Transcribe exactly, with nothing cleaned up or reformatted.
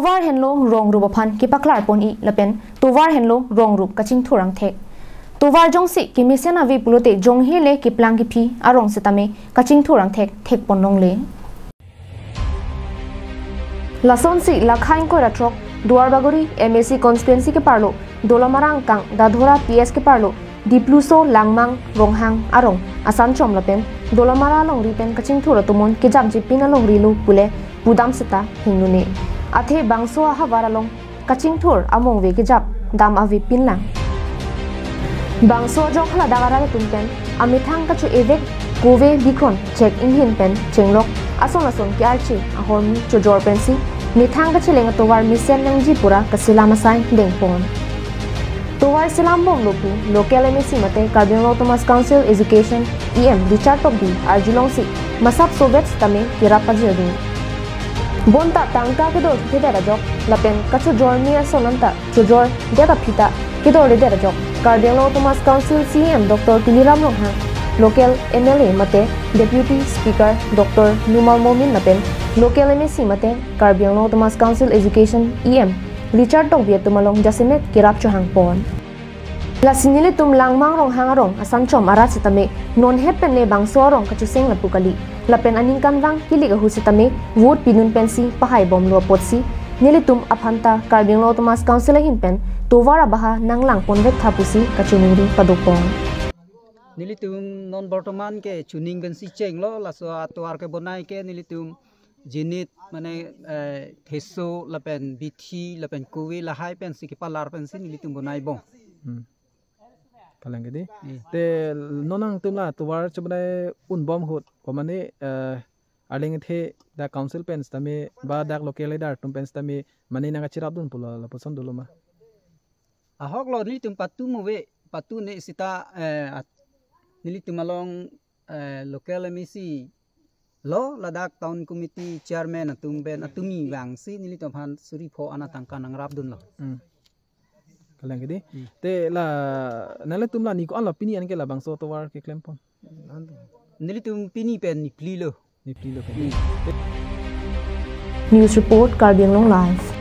Tovar henlo rong rup aphan kepaklar pon-i lapen tovar henlo rong rup kachingthur angthek. Tovar jongsi kemesen ave pulote jonghe le keplang kephi arong setame kachingthur angthek thek pon longle. Lasonsi lakha ingkoi ra throk Duarbagori M A C constituency keparlo Dolamara angkang Dadhora P S keparlo Dipluso Langmang Ronghang arong asan chom lapen Dolamara alongri pen kachingthur atomon kejapji pin alongri lo pule pudam seta hingnune. Athe bangso ahavar along kachingthur among ave kejap dam ave pinlang. Bangso ajok haladak arat atum pen amethang kacho-evek kove bikhon chek inghin pen chenglok ason ason ke-arche ahormu chojor pensi methang kacheleng atovar mesen nangji pura kaselam asai dengpon. Tovar selam bomlo pu local M A C mate Karbi Anglong Autonomous Council Education E M Richard Tokbi arjulongsi masap sovet setame kerap pajir dun. Bonta tangka kedor thedet ajok lapen kachojor ni ason anta chojor det aphi ta kedorledet ajok Karbi Anglong Autonomous Council C E M Doctor Tuliram Ronghang, local M L A mate Deputy Speaker Doctor Numal Momin lapen local M A C mate Karbi Anglong Autonomous Council Education E M Richard Tokbi atum along jasemet kerap chohangpon. Lasi nelitum Langmang Ronghang arong asan chom arat setame non het pen le bangso arong kachuseng lapu kali. Lapen aningkanvang kilik ahut setame vote pinun pensi pahai bomlo apotsi nelitum aphanta Karbi Anglong Autonomous Council ahin pen tovar abaha nanglang ponvek tha pusi kachiningri padopon. Nelitum non bortoman ke chuning pensi chenglo, laso atovar kebonai ke nelitum jinit mane, eh, theso lapen bithi lapen kove lahai pensi kepalar pensi nelitum bonai bom. Hmm. Kalang kedi. Hmm. Te non nangtum la tovar chobonai un bom ahut, komane, eh, arleng the dak council pen setame ba dak local leader atum pen setame mane nangkachirap dun pulo lapuson dolo ma? Ahok lo, nelitum patu move, patu ne sita, eh, at-, nelitum along, eh, local M A C lo ladak town committee chairman atum pen atumi vangsi nelitum aphan suri pho ana tangka nangrap dunlo. Hmm. Kalang kedi. Hmm. Te la nanglitum la ni ko-an lo pini an ke labangso tovar keklem pon? Nelitum pini pen ni phli lo. Ni phli lo pen. Hmm. News report, Karbi Anglong Live.